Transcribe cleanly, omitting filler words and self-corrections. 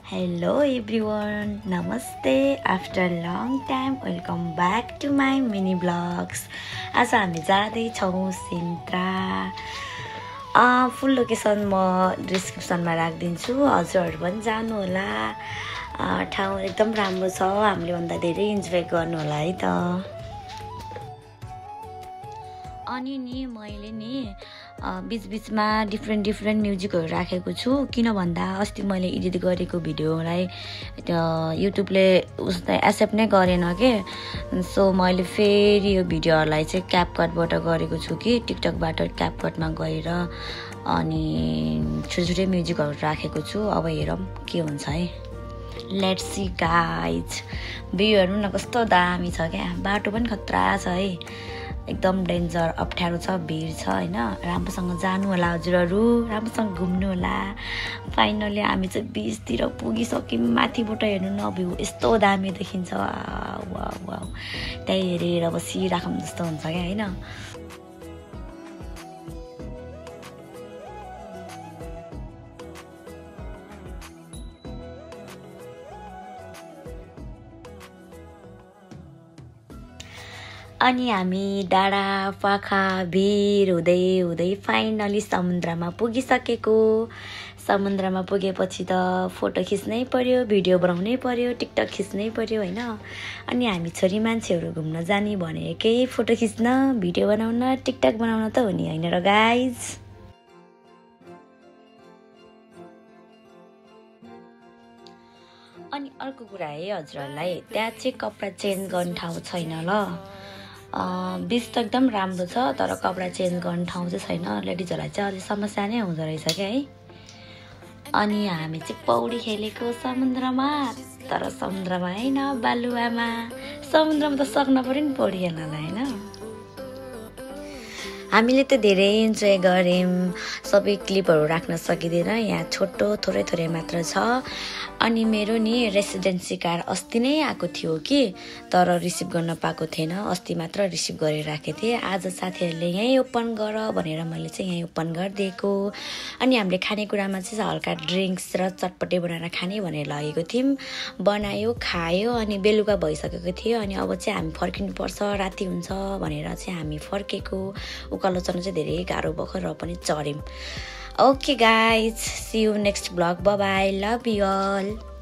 Hello everyone, namaste. After a long time, welcome back to my mini vlogs. आज हामी जाँदैछौँ सिन्त्रा। फुल location म डिस्क्रिप्सनमा राखिदिन्छु, हजुरहरू पनि जानु होला। ठाउँ एकदम राम्रो छ, हामीले भन्दा धेरै इन्जोय गर्नु होला है त। अनि नि मैले नि बीचबीचमा डिफ्रेन्ट म्युजिकहरू राखेको छु, किन भन्दा अस्ति मैले एडिट गरेको भिडियोलाई युट्युबले उसलाई एक्सेप्ट नै गरेन के। सो मैले फेरि यो भिडियोहरूलाई चाहिँ क्यापकटबाट गरेको छु कि टिकटकबाट क्यापकटमा गएर अनि छुट्टै म्युजिकहरू राखेको छु। अब हेरौँ के हुन्छ है। Let's see guys. भ्यू हेर्नु न कस्तो दामी छ क्या, बाटो पनि खतरा छ है, एकदम डेन्जर, अप्ठ्यारो छ, भिड छ होइन। राम्रोसँग जानु होला हजुरहरू, राम्रोसँग घुम्नु होला। फाइनली हामी चाहिँ बिचतिर पुगिसक्यौँ। माथिबाट हेर्नु न, भ्यू यस्तो दामी देखिन्छ, वाउ वाउ। त्यही हेरेर बसिराखौँ जस्तो हुन्छ क्या होइन। अनि हामी डाँडा पाखा भिर हुँदै फाइनली समुद्रमा पुगिसकेको। समुद्रमा पुगेपछि त फोटो खिच्नै पर्यो, भिडियो बनाउनै पर्यो, टिकटक खिच्नै पर्यो होइन। अनि हामी छोरी मान्छेहरू घुम्न जाने भनेकै फोटो खिच्न, भिडियो बनाउन, टिकटक बनाउन त हो नि होइन र गाइज। अनि अर्को कुरा है हजुरहरूलाई, त्यहाँ चाहिँ कपडा चेन्ज गर्ने ठाउँ छैन ल। बिच त एकदम राम्रो छ, तर कपडा चेन्ज गर्ने ठाउँ चाहिँ छैन। लेडिजहरूलाई चाहिँ अलिक समस्या नै हुँदो रहेछ क्या है। अनि हामी चाहिँ पौडी खेलेको समुद्रमा, तर समुद्रमा होइन, बालुवामा। समुद्रमा त सक्न पऱ्यो नि पौडी खेल्नलाई होइन। हामीले त धेरै इन्जोय गऱ्यौँ, सबै क्लिपहरू राख्न सकिँदैन, यहाँ थोरै मात्र छ। अनि मेरो नि रेसिडेन्सी कार्ड अस्ति नै आएको थियो कि, तर रिसिभ गर्न पाएको थिएन। अस्ति मात्र रिसिभ गरेर राखेको थिएँ। आज साथीहरूले यहीँ ओपन गर भनेर मैले चाहिँ यहीँ ओपन गरिदिएको। अनि हामीले खानेकुरामा चाहिँ हल्का ड्रिङ्क्स र चटपटे बनाएर खाने भनेर लगेको थियौँ। बनायो, खायो, अनि बेलुका भइसकेको थियो। अनि अब चाहिँ हामी फर्किनुपर्छ, राति हुन्छ भनेर चाहिँ हामी फर्केको। उकालो चढ्नु चाहिँ धेरै गाह्रो भएको, र पनि चढ्यौँ। Okay guys, see you next vlog. Bye bye, love you all.